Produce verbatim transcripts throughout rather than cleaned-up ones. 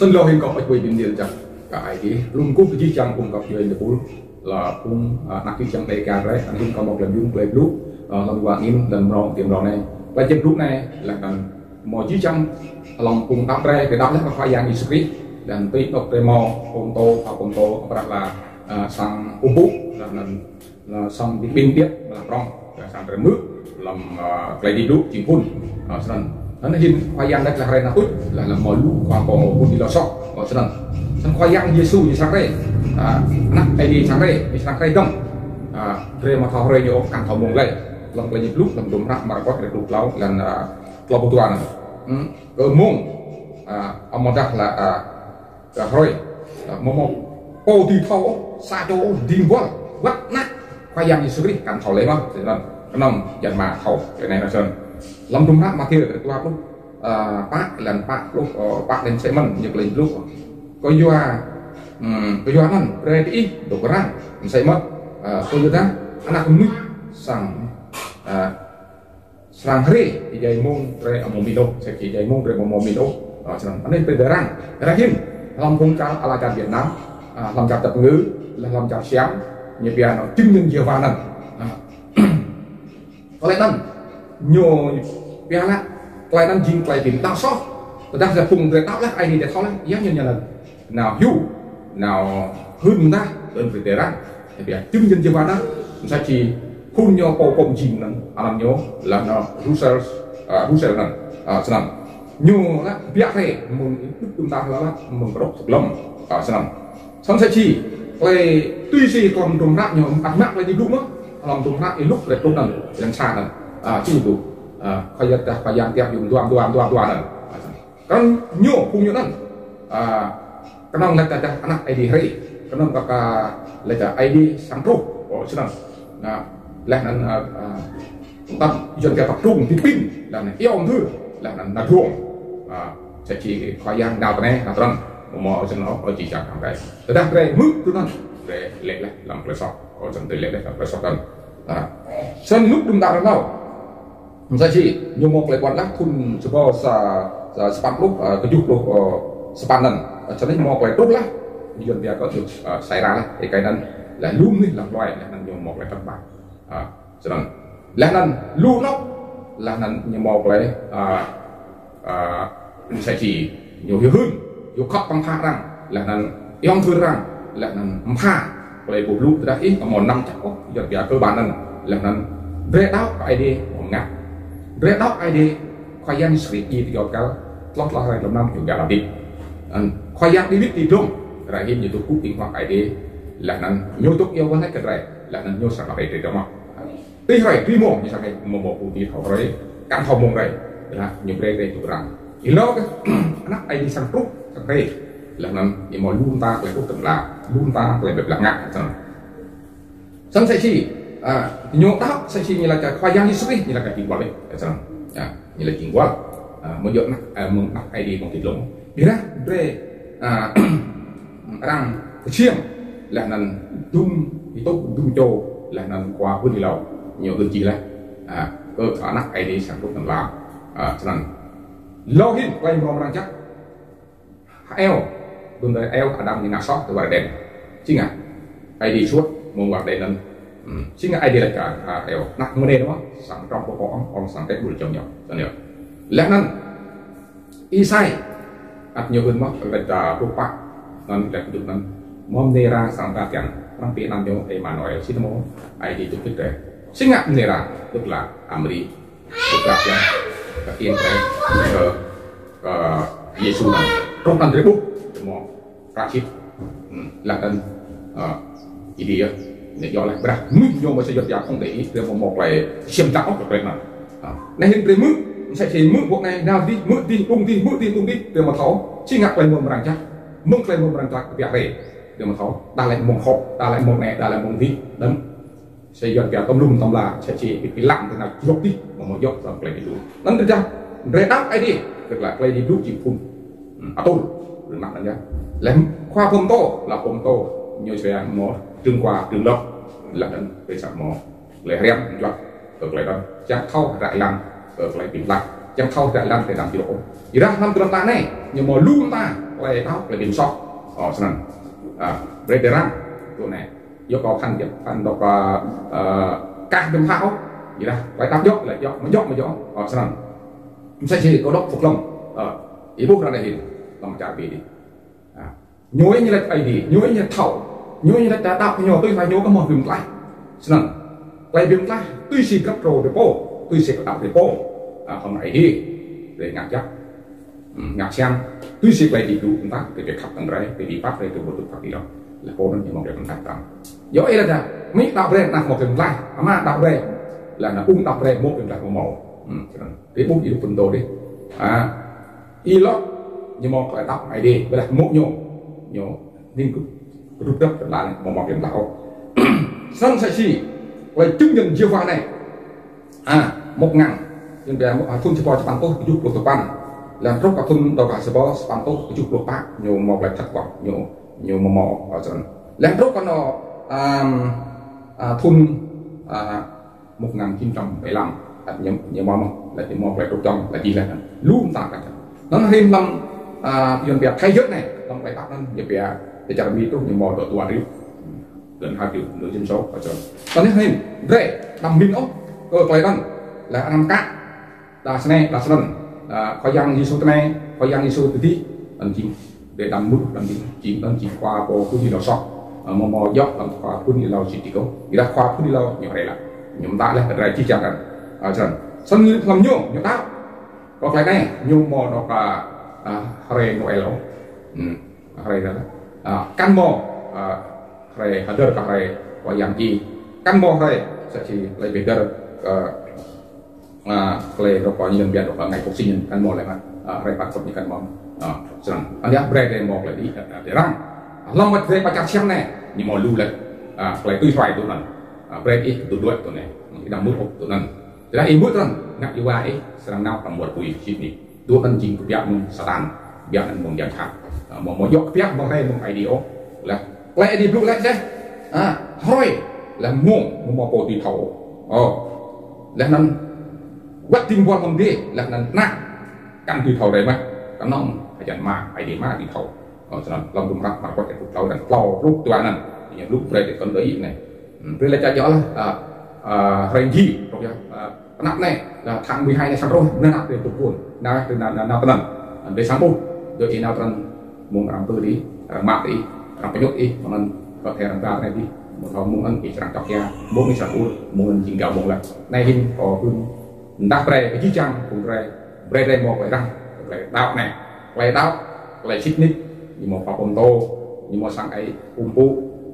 Snăn lŏ hĭn kâo păč bui bi mni lač jăk kơ Aê Diê, lŏ kkuh kơ jih jang phung găp djuê ñu pul, leh phung, ah, anak čô čiăng đei ka drei, anăn hĭn kâo mâo klei mjung klei blŭ, ah, hlăm êwa angĭn, hlăm mrâo, ti mrâo anei. Klei čih blŭ anei, leh anăn mâo jih jang hlăm phung đăo drei, drei đăo leh kơ Khua Yang Yêsu Krist, leh anăn ti anôk drei mâo, phung tô, ah, phung tô, prăk la, ah, sang ung bŭ, leh anăn, ah, sang bi kƀĭn điêt, leh prŏng, leh sang drei mơ̆, hlăm, ah, klei čih blŭ, čih phŭn, ah, snăn. Anăn hĭn Khua Yang lač leh hruê anăn tuč, leh hlăm mâo lu, khua pô mâo phŭn di lo soh, ah, snăn. Snăn Khua Yang Yêsu ñu srăng hriê, ah, anak Aê Diê srăng hriê, ñu srăng hriê dơ̆ng. Ah, drei amâo thâo hruê ñu ôh, kăn thâo mông lei. Hlăm klei čih blŭ, hlăm hdruôm hră Markôs, kdrêč pluh tlâo, leh anăn, ah, tlâo pluh dua anăn. Hmm, kơ mông, ah, amâodah leh, ah, kơ hruê, ah, amâo mâo pô dưi thâo ôh, sa čô ôh, dĭng buăl, wăt anak Khua Yang Yêsu Krist kăn thâo lei mơh, snăn. Knŏng Yang Ama thâo, klei anei snăn. Hlăm hdruôm hră Mathiơ, kdrêč dua pluh, ah, pă, leh anăn pă pluh, ah, pă leh anăn msĕ mơ̆n, ñu klei blŭ. Kyua, hmm, kyua anăn, brei diih dôk răng, msĕ mơh, ah, kyuadah Anak Mnuih srăng, ah, srăng hriê, êjai mông drei amâo mĭn ôh, msĕ si êjai mông drei amâo mâo mĭn ôh, ah, snăn. Anei brei drei răng, răng hĭn, hlăm phung čar ala čar Việt Nam, ah, hlăm čar Dap Ngư, leh hlăm čar Siam, ñu pia anăn chứng nhân Yêhôwa anăn. Ah. Klei anăn, ñu pia leh, klei anăn jing klei bi mtao soh. Tơdah leh phung drei đăo leh, Aê Diê drei thâo leh, ya ñu ñu anăn. Nao hiu, nao hưn mdah, ơn brei drei răng. Ñu pia chứng nhân Yêhôwa anăn, msĕ si phŭn ñu pô pô mjing anăn, anăn ñu, leh anăn Russell, ah, Russell anăn, ah, snăn. Ñu leh biă hriê, mơ̆ng đŭk đŭm tah leh leh, mơ̆ng kdrôk sơklăm, ah, snăn. Snăn msĕ si, klei tui si hlăm hdruôm hră ñu, ăt mă klei čih blŭ mơh, hlăm hdruôm hră Y-Luk kdrêč pluh anăn, êlan sa anăn. Ah, čih blŭ. Ah, Khua Yang, Khua Yang tiap yŭm dua, dua, dua, dua anăn. Ah, snăn. Knŏng ñu, phung ñu anăn. Ah, knŏng lač tơdah Anak Aê Diê hriê. Knŏng kơ, kơ lač tơdah Aê Diê srăng truh. Ơ, snăn. Nah, leh anăn, ah, ah, tăp Yuăn pia tăp trung, bi kƀĭn, leh anăn iêu mthưr, leh anăn nao druôm. Ah, msĕ si Khua Yang nao tinei, nao tinăn. Amâo mâo snăn ôh, ơ jih jang drei. Tơdah drei hmư̆ tinăn, drei lĕ leh hlăm klei soh. Ơ, snăn drei lĕ leh hlăm klei soh anăn. Ah, snăn hlăm đŭng đăo anăn. Msĕ si, ñu mâo klei ƀuăn leh, thŭn sa êbâo sa, sa, sa păn pluh, ah, kjuh pluh, ah, sa păn anăn. Ah, snăn ñu mâo klei truh leh. Yuăn pia kơ, ah, sai ra leh, êkei anăn. Leh lu mnuih leh hluê, leh anăn ñu mâo klei trăp ƀai. Ah, snăn. Leh anăn lu anôk, leh anăn ñu mâo klei, ah, ah, msĕ si ñu hiu hưn, ñu khăp păng phă arăng, leh anăn iêu mthưr arăng, leh anăn mbha klei boh blŭ tơdah ih amâo năm čăk ôh, Yuăn pia cơ bản anăn, leh anăn drei đăo kơ Aê Diê amâo mngăt. Drei đăo Aê Diê Khua Yang Yêsu Krist ti kyâo kal, tloh tloh hrei tlâo mlam ñu găl abit. Anăn Khua Yang Đawit ti dlông, hrei hĭn ñu dôk kŭ tĭng huă Aê Diê, leh anăn ñu dôk iêu wah lač kơ drei, leh anăn ñu srăng lač drei dơ̆ng mơh. Ti hrei, ti mông, ñu srăng lač mâo mâo pô dưi thâo hruê, kăn thâo mông drei. Leh ñu brei drei dôk răng. Êlâo kơ, Anak Aê Diê srăng truh, srăng hriê. Leh anăn ñu mâo lu mta klei truh tơnla, lu mta klei bi blah ngă, snăn. Snăn msĕ si, ah, ñu đăo, msĕ si ñu lač kơ Khua Yang Yêsu Krist, ñu lač kơ jing buăl, snăn. Ya, ñu lač jing buăl. Ah, mâo djŏ anak, ah, mơ̆ng Anak Aê Diê mâo ti dlông. Ƀiădah drei, ah, arăng kčiăng, leh anăn dŭm êtuh, dŭm čô, leh anăn khua hưn êlâo, ñu hưn čih leh, ah, kơ Anak Aê Diê srăng truh tơnla, ah, snăn. Lŏ hĭn, klei mrâo mrang jăk, hơêo, dŭm drei hơêo, Ađam ñu ngă soh ti war Êđen. Si ngă, Aê Diê suôt, mơ̆ng war Êđen anăn. Hmm, si ngă Aê Diê lač kơ, ah, hơêo, anak mniê mơh, srăng trŏng pô ong, ong srăng tĕ ƀuôn čŏng ñu, snăn yơh. Leh anăn, Y-Êsai, ăt ñu hưn mơh, kdrêč, ah, pluh pă, anăn kdrêč kjuh anăn. Mâo mniê êra srăng mkra tian, arăng bi anăn ñu Êmanuel, si tơmô, Aê Diê dôk mbĭt drei. Si ngă mniê êra, dôk lă, Amari, dôk lă tian, kơ in drei, kơ, kơ Yêsu anăn. Truh anăn drei ƀuh, tơmô, kra sĭt. Hmm, leh anăn, ah, Aê Diê yơh. Ñu djŏ leh ƀiădah mnuih ñu msĕ si Yuăn pia không để ý, drei amâo mâo klei ksiêm dlăng ôh kơ klei anăn. Ah, anei hĭn drei hmư̆, msĕ si hmư̆ ƀuh anei, nao dih, hmư̆ dih, đŭng dih, hmư̆ dih, đŭng dih, drei amâo thâo. Si ngă klei mrâo mrang jăk, mơ̆ng klei mrâo mrang jăk kbiă hriê, drei amâo thâo. Đa lĕ mơ̆ng hŏk, đa lĕ mơ̆ng anei, đa lĕ mơ̆ng dih, đăm. Msĕ Yuăn pia tŭm lŭm tŭm la, msĕ si êlan tơ nao jrŏk dih, amâo mâo djŏ hlăm klei bi blŭ. Anăn tơdah drei đăo Aê Diê, tức là klei bi blŭ jing phŭn. Hmm, atur, drei mă anăn yơh. Leh khua pô mtô, leh pô mtô, ñu srăng mâo trưởng khóa, trưởng lớp, leh anăn drei srăng mâo klei hriăm mjuăt kơ klei anăn. Čiăng thâo hdră êlan kơ klei bi mtlaih, čiăng thâo hdră êlan klei đăm jrŏk. Ƀiădah hlăm tơlơi anei, ñu mâo lu mta, klei đăo, klei bi msoh. Ơ, snăn. Ơ, brei drei răng. Tui anei. Yua kâo phăn jăk, phăn dôk, ơ, ơ, kah bi mthah ôh. Ƀiădah klei đăo djŏ, klei djŏ, amâo djŏ, amâo djŏ. Ơ, snăn. Msĕ si kâo dôk phung hlăm. Ơ, ih ƀuh ară anei hĭn. Hlăm čar bi dih. Ơ. Ñu ñu lač Aê Diê, ñu ñu thâo. Ñu ñu lač đăo, đăo ñu tui hla ñu kơ mâo bi mtlaih. Snăn. Klei bi mtlaih, tui si grăp čô drei pô, tui si klei đăo drei pô. Ơ, hŏng Aê Diê. Drei ngă jăk. Hmm, ngă siam, tui si klei bi blŭ mtă, klei bi khăp ktang drei, klei bi pap drei, klei bi dôk phat êlâo. Leh pô anăn ñu mâo klei bi mtlaih ktang. Yơh, ih lač dah, amĭ đăo brei, anak mâo klei bi mtlaih, ama đăo brei, leh anăn ung đăo brei, mâo klei bi mtlaih mâo. Hmm, snăn. Drei ƀuh ih phŭn dô dih. Ơ, ih lŏ, ñu mâo klei đăo Aê Diê, ƀiădah mâo ñu, ñu, ning kơ, kơ rup dăp, leh anăn mâo mâo klei bi mtlaih ôh. Snăn msĕ si, klei chứng nhân Yêhôwa anei. Ơ, một ngàn, ñu bi, ơ, thŭn sa êbâo sa păn êtuh kjuh pluh dua păn. Leh truh kơ thŭn dua êbâo sa êbâo sa păn êtuh kjuh pluh pă, ñu mâo klei thăt wah, ñu, ñu mâo mâo, ơ, snăn. Leh truh kơ anôk, ơ, ơ, thŭn, ơ, một ngàn chín trăm bảy lăm, ăt ñu, ñu mâo mâo, leh ñu mâo klei truh čŏng, leh jih leh anăn. Lu mta klei. Anăn hĭn hlăm, ơ, Yuăn pia thế giới anei, hlăm klei đăo anăn, ñu pia, ti čar Mi truh ñu mâo dua, dua triệu. Gần hai triệu nửa dân số, ơ, snăn. Anăn hĭn, drei, đăm mĭn ôh, kơ klei anăn, leh anăn kă, đa snei, đa snăn, ơ, Khua Yang Yêsu tinei, Khua Yang Yêsu ti dih, anăn jing, drei đăm mŭt, đăm jing, jing, anăn jing khua pô phŭn êlâo soh, ơ, mâo mâo djŏ, đăm khua phŭn êlâo sĭt ti kâo, ƀiădah khua phŭn êlâo ñu hriê leh, ñu mtă leh, drei jih jang anăn, ơ, snăn. Snăn hlăm ñu, ñu đăo, kơ klei anei, ñu mâo dôk, ơ, ơ, hriê Noel ôh. Hmm. Hriê dah. Ơ, kăn mâo, ơ, hriê hdơr kơ hriê Khua Yang jih. Kăn mâo hriê, msĕ si klei bi hdơr, ơ, ơ, klei dôk kơ ñu bi dôk kơ ngày phục sinh anăn, kăn mâo leh mơh. Ơ, hriê păt sŏk ñu kăn mâo. Ơ, snăn. Anăn yơh brei drei mâo klei dih, ơ, drei răng. Hlăm wăt drei pă čar Siam anei, ñu mâo lu leh. Ơ, klei tui hluê tui anăn. Ơ, brei ih tui đuĕ tui anei. Ih đăm mŭt ôh tui anăn. Ƀiădah ih mŭt anăn, anak Yêhôwa ih, srăng nao hlăm war pui sĭt nik. Dua anăn jing kbiă mơ̆ng Satan, kbiă anăn mơ̆ng yang jhat. Ơ, amâo, amâo djŏ kbiă mơ̆ng hriê mơ̆ng Aê Diê ôh. Leh, klei Aê Diê blŭ lač dih. Ơ, hruê, leh mông, amâo mâo pô dưi thâo. Ơ. Leh anăn, wăt dĭng buăl mơ̆ng adiê, leh anăn anak, kăn dưi thâo drei mơh. Knŏng, hjăn Ama, Aê Diê Ama dưi thâo. Ơ, snăn, hlăm hdruôm hră Markôs êtuh tlâo, tlâo pluh dua anăn. Ñu blŭ brei drei kăn đei anei. Hmm, brei lač ča jŏ lah, ơ, ơ, hruê jih, truh yơh, ơ, knap anei, ơ, tháng mười hai anei srăng truh, anăn ăt drei tŭ ƀuôn, nao, drei nao, nao, nao tinăn, ơ, drei srăng ƀuh, dôk ih nao tinăn, mông arăng pơ dih, arăng mă dih, arăng pơñŭt ih, mơ̆ng anăn, kơ thê arăng ba anei dih, mơ̆ng thâo mông anăn ih srăng čŏk ya, mông ih srăng ur, mông anăn jing gao mông leh. Anei hĭn, kâo hưn, mdah brei, kơ jih jang, phung drei, brei drei mâo klei răng, klei đăo anei, klei đăo, klei sĭt nik, ñu mâo pap ƀơ̆ng tô, ñu mâo sang ai pŭm pŭ,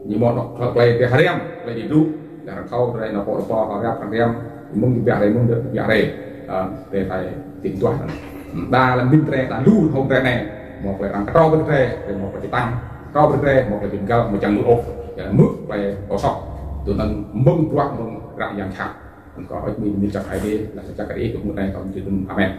ñu mâo anôk klei, klei bi hriăm, klei bi blŭ, leh anăn thâo drei nao pô pô, hriăm, hriăm, mơ̆ng bi hriăm, mơ̆ng bi hriăm, ơ, drei thâo tĭng duah anăn. Đa lăm ƀĭng drei, đa lu hŏng drei anei, mâo klei răng ktrâo brei drei, drei mâo klei bi tăng, ktrâo brei drei, mâo klei bi mgăl, mâo čiăng mŭt ôh, ya mŭt klei kâo soh, tui anăn mơ̆ng bruă mơ̆ng hră yang jhat. Kâo ăt mĭn mĭn čăk Aê Diê, leh čăk Aê Diê, tui mŭt anei kâo mĭn tui anăn. Amen.